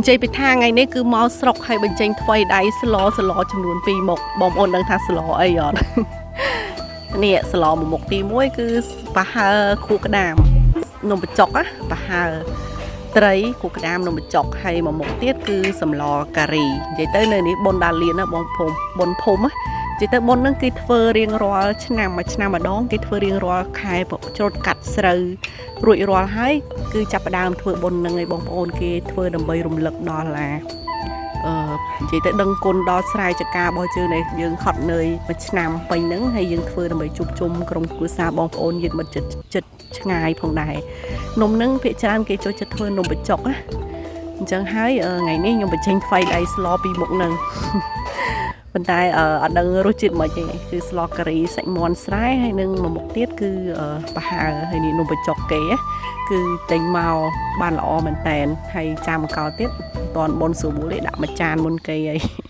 និយាយពីថាថ្ងៃនេះគឺមកស្រុកឲ្យបញ្ចេញថ្វីដៃស្លស្លចំនួន2មុខបងប្អូនដឹងថាស្លអីអត់ នេះស្លមួយមុខទី1គឺប្រហើខួរក្តាមនំបញ្ចុកណាប្រហើត្រីខួរក្តាមនំបញ្ចុកហើយមួយមុខទៀតគឺសម្លការីនិយាយទៅនៅនេះបុណ្យដាលៀនណាបងភូមិបុណ្យភូមិណានិយាយទៅបុណ្យហ្នឹងគេធ្វើរៀងរាល់ឆ្នាំមួយឆ្នាំម្ដងគេធ្វើរៀងរាល់ខែច្រូតកាត់ស្រូវរួចរាល់ហើយគឺចាប់ផ្ដើមធ្វើបុណ្យហ្នឹងឲ្យបងប្អូនគេធ្វើដើម្បីរំលឹកដល់អា អឺនិយាយទៅដឹងគុណដល់ស្រែចការបស់យើងដែលយើងខត់នឿយមួយឆ្នាំពេញហ្នឹងហើយយើងធ្វើដើម្បីជួបជុំក្រុមគ្រួសារបងប្អូនញាតិមិត្តជិតជិតឆ្ងាយផងដែរនំហ្នឹងភាគច្រើនគេចូលចិត្តធ្វើនំបញ្ចុកណាអញ្ចឹងហើយថ្ងៃនេះខ្ញុំបញ្ចេញថ្លៃដៃស្លពីមុខហ្នឹង ប៉ុន្តែអត់ដឹងរសជាតិមិនទេគឺស្លការីសាច់មាន់ស្រែហើយនឹងមួយមុខទៀតគឺប្រហើហើយនេះនំបញ្ចុកគេណាគឺចេញមកបានល្អមែនតែនហើយចាំមកកោទៀតមិនតាន់បុនស្រួលទេដាក់មួយចានមុនគេហើយ។